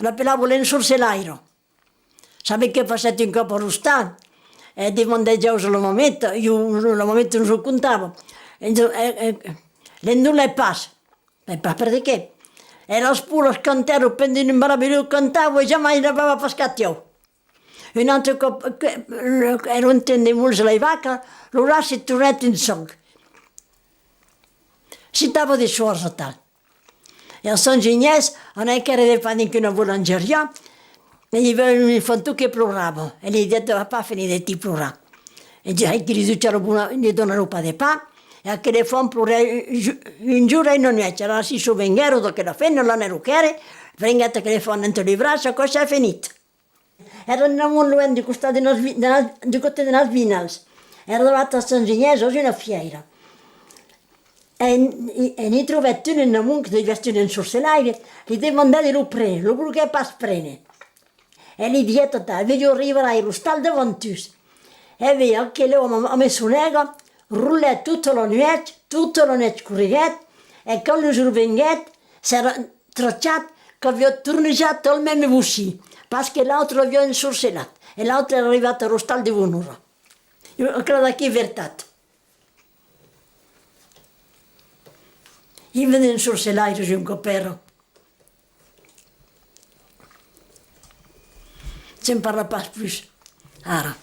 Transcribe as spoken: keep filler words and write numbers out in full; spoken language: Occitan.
L'apelavan l'ensorcelaire. Sabètz que passèt un còp a l'ostal, e demandèt jos a la mameta, ieu, la mameta nos o contava. E, e, e, l'endolèt pas, e pas per de qué. E las polas cantèron pendent un maravilhós, cantavan e jamai n'avava pas catiau. Un autre còp, que, èra un temps de molts a las vacas, lo race tornèt un sòc. Citava de sòrres atal. E a Sant Ginièis, anèc quèrre de pan dins una bolangeria, e i aviá un enfanton que plorava, e li diguèt: «Vas pas finir de ti plorar.» E diguèt que li duchèron bona, li donèron pas de pan, e aquel enfant plorèt un jo-, un jorn e una nuèch. Alara si sovenguèron d'aquela femna, l'anèron quèrre, prenguèt aquel enfant entre li braces, aquò s'es finit. Èra en amont luènh, du costat de las vi-, de las, du costat de las Vinals. Èra davat a Sant Ginièis, jos una fièira. E, e, e n'i trobèt un en amont, que deviá èsser un ensorcelaire, li demandèt de lo préner, lo volguèt pas préner. E li diguèt: «Atal, e ben, ieu arribarai a l'ostal davant tu.» E ben, aquel òme, amb, amb son èga, rolèt tota la nuèch, tota la nuèch corriguèt, e quand lo jorn venguèt, s'èra trachat qu'aviá tornejat al mème bocin, parce que l'autre l'aviá ensorcelat, e l'autre èra arribat a l'ostal de bona ora. Aquela d'aquí es vertat. I aviá d'ensorcelaires un còp èra. Se'n parla pas plus, ara.